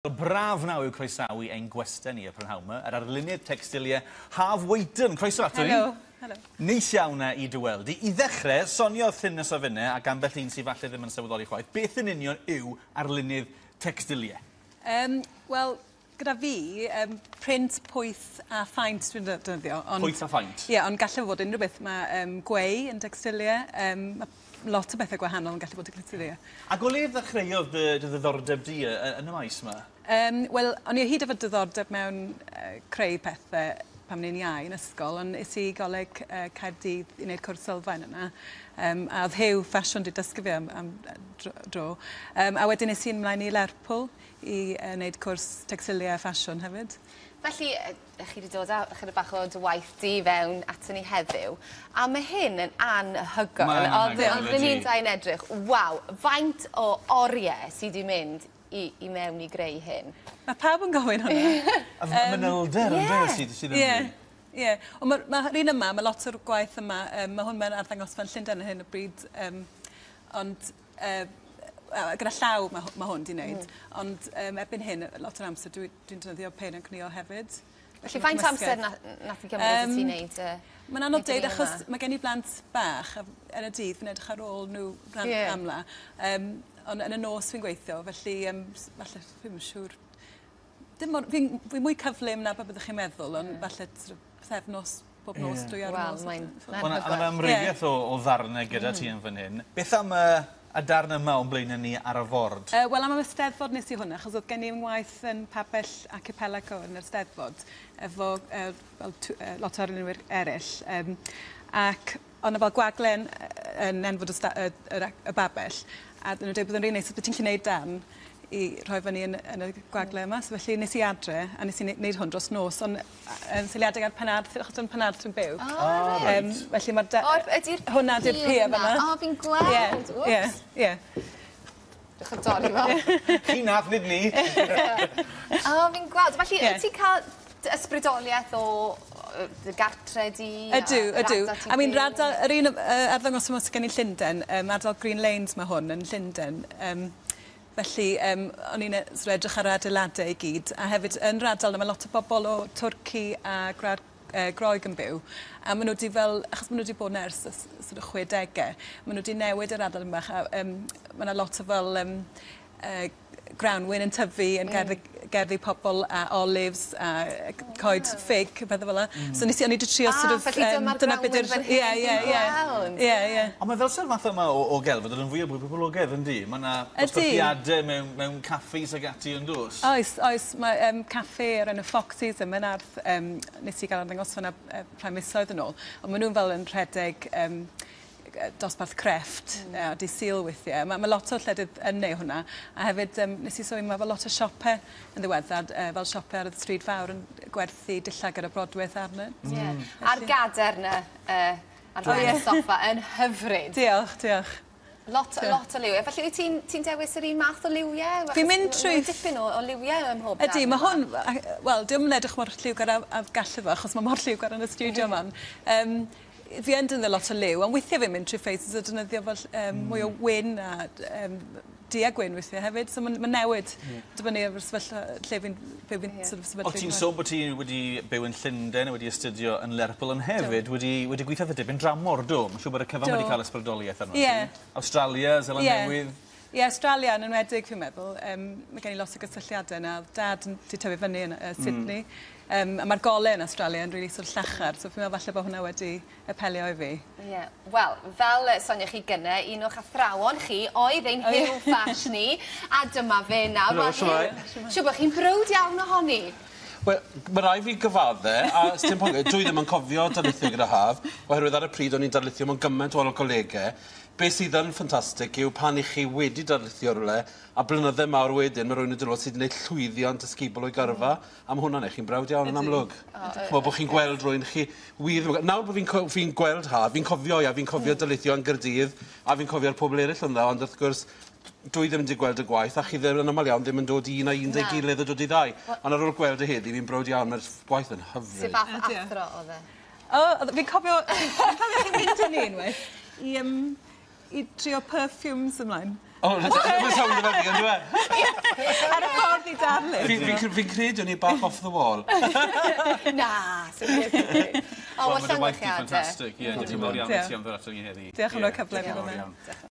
Braf nawr yw croesawu ein gwestai ni y prynhawn 'ma, yr arlunydd tecstilie Haf Waiten. Croeso ato ni. Helo. Helo. Neis iawn i dy weld di. I ddechrau, soniodd Llinos a finne, ac ambell un sydd falle ddim yn sylweddoli chwaith, beth yn union yw arlunydd tecstilie? Wel, gyda fi, print, pwyth a phaent dwi'n defnyddio. Ond, pwyth a phaent? Ie, yeah, ond gallai fod unrhyw beth. Mae gweu yn tecstilie, mae lot o bethau gwahanol yn gallu bod yn tecstilie. Ac o le ddechreuodd dy ddiddordeb di yn y maes yma? Wel, o'n i o hyd efo diddordeb mewn creu pethau pan o'n i'n iau yn ysgol, ond es i Goleg Caerdydd i wneud cwrs sylfaen yna. A oedd Huw Ffasiwn 'di dysgu fi am dro. A wedyn es i ymlaen i Lerpwl i wneud cwrs tecstilie a ffasiwn hefyd. Felly, chi wedi dod â chydig bach o dy waith di fewn aton ni heddiw, a mae hyn yn anhygoel. Mae'n anhygoel, Oedd ni'n dau'n edrych, waw, faint o oriau sydd wedi mynd i mewn i greu hyn? Mae pawb yn gofyn hwnna. Y manylder ynde sydd yn Ie, ie. Ond mae'r un yma, mae lot o'r gwaith yma, mae hwn mewn arddangosfa yn Llundain ar hyn o bryd, ond gyda llaw mae hwn 'di wneud, ond erbyn hyn, lot o'r amser dwi'n defnyddio peiriant gwnïo hefyd. Felly faint o amser nath i gymryd i ti wneud y Mae'n anodd deud achos mae gen i blant bach a yn y dydd fi'n edrych ar ôl nhw rhan amla. Ond yn y nos fi'n gweithio, felly falle, fi ddim yn siŵr. Dim ond, fi'n mwy cyflym na be byddwch chi'n meddwl, ond falle sort of pythefnos, bob nos, 2 awr nos. Wel, mae'n Wel, amrywiaeth o ddarnau gyda ti yn fan hyn. Beth am y darn yma o'n blaenau ni ar y ford? Wel, am y Steddfod nes i hwnna, achos oedd gen i ngwaith yn pabell Archipelago yn yr Steddfod, efo fel lot o arlunwyr eraill. Ac oedd 'na fel gwaglen yn nenfwd y babell, a oedden nhw'n dweud bod yn rili neis, os ti'n gallu gwneud darn i rhoi fyny yn y gwagle yma. So felly nes i adre, a nes i wneud hwn dros nos, ond yn seiliedig ar Penarth, achos yn Penarth dwi'n byw. O, reit. Felly mae'r hwnna di'r pier fan'na. O, fi'n gweld. Ie, ie. Dewch yn dorri fo. Chi nath, nid ni. O, fi'n gweld. Felly, wyt ti'n cael ysbrydoliaeth o dy gartre di? Ydw, ydw. I mean, yr un arddangos yma sydd gen i Llundain, ardal Green Lanes mae hwn yn Llundain. Felly, o'n i'n sort of edrych ar adeiladau i gyd, a hefyd yn yr ardal yma, mae lot o bobl o Twrci a Groeg yn byw, a maen nhw wedi fel, achos maen nhw wedi bod yna ers y sort of 60au, maen nhw wedi newid yr ardal yma, a mae yna lot o fel grawnwin yn tyfu yn gerddi pobl a olives a coed ffig a pethau fel 'na. So nes i, o'n i wedi trio sort of Felly dyma'r dyna be' grawnwin fan hyn. Ie. Ie. Ond mae fel sy'r fath yma o gelf yn dod yn fwy o fwy poblogaidd, yndi? Mae yna dosbarthiadau mewn caffis ag ati yn does? Oes, oes. Mae caffi o'r enw Foxy's ym Mhenarth, nes i gael arddangosfa yna rhai misoedd yn ôl, ond maen nhw'n fel yn rhedeg dosbarth crefft a dydd Sul weithiau. Mae lot o lledydd yn neud hwnna. A hefyd, nes i sylwi mae fel lot o siopau yn ddiweddar, fel siopau ar y stryd fawr yn gwerthu dillad gyda brodwaith arnynt. Ie. A'r gader yna ar ben y soffa yn hyfryd. Diolch, diolch. Lot, lot o liwiau. Felly wyt ti'n dewis yr un math o liwiau? Fi'n mynd trwy Dipyn o liwiau ym mhob Ydy, mae hwn, wel, dio'm yn edrych mor lliwgar a gallu fo, achos mae mor lliwgar yn y stiwdio yma. Fi yn defnyddio lot o liw, ond weithiau fi'n mynd trwy phases o defnyddio fel mwy o wyn a du a gwyn weithiau hefyd, so mae'n newid dibynnu ar sefyllfa lle fi'n be fi'n sort of sefydlu. O, ti'n sôn bod ti wedi byw yn Llundain a wedi astudio yn Lerpwl, ond hefyd wedi gweithio eitha dipyn dramor, do? Mae'n siŵr bod y cyfan wedi cael ysbrydoliaeth arno ti. Australia, Seland Newydd. Ie, Australia yn enwedig, fi'n meddwl. Mae gen i lot o gysylltiadau yna. Dad wedi tyfu fyny yn Sydney. A mae'r golau yn Australia yn really sort of llachar, so fi'n meddwl falle bod hwnna wedi apelio i fi. Ie, wel, fel sonioch chi gynne, un o'ch athrawon chi oedd ein Huw Ffash ni, a dyma fe nawr. Helo, shwmae? Siŵr bod chi'n browd iawn ohoni. Wel, mae rai fi gyfadde, a sdim pwynt, dwi ddim yn cofio darlithio gyda Haf, oherwydd ar y pryd o'n i'n darlithio mewn gymaint o wahanol golegau. Be sydd yn ffantastig yw pan i chi wedi darlithio rhywle, a blynydde mawr wedyn, mae rhywun yn dod sydd wedi gwneud llwyddiant ysgubol o'i gyrfa, a ma' hwnna'n eich chi'n browd iawn yn amlwg. Ch'mod bod chi'n gweld rhywun chi wir ddim yn Nawr bod fi'n gweld Haf, fi'n cofio, ia, fi'n cofio darlithio yn Gaerdydd, a fi'n cofio'r pobl eraill ynddo, ond wrth gwrs, dwi ddim wedi gweld y gwaith, a chi ddim yn aml iawn ddim yn dod i un a un 'da'i gilydd a dod i ddau. Ond ar ôl gweld y heddi, fi'n browd iawn, mae'r gwaith yn hyfryd. Sut fath o athro oedd e? O, fi'n cofio chi'n mynd â ni unwaith i trio perfumes ymlaen. O, mae'n sownd fel fi, on'd yw e? Ar y ffordd i darlith. Fi'n credu o'n i bach off the wall. Na, sy'n byd. O, Wel, ma' dy waith di llongyfarchiade. ffantastig. Ie, diolch yn fawr iawn i ti am ddod ato ni heddi. Diolch am roi cyfle i fi Diolch yn ddod fawr mewn. iawn.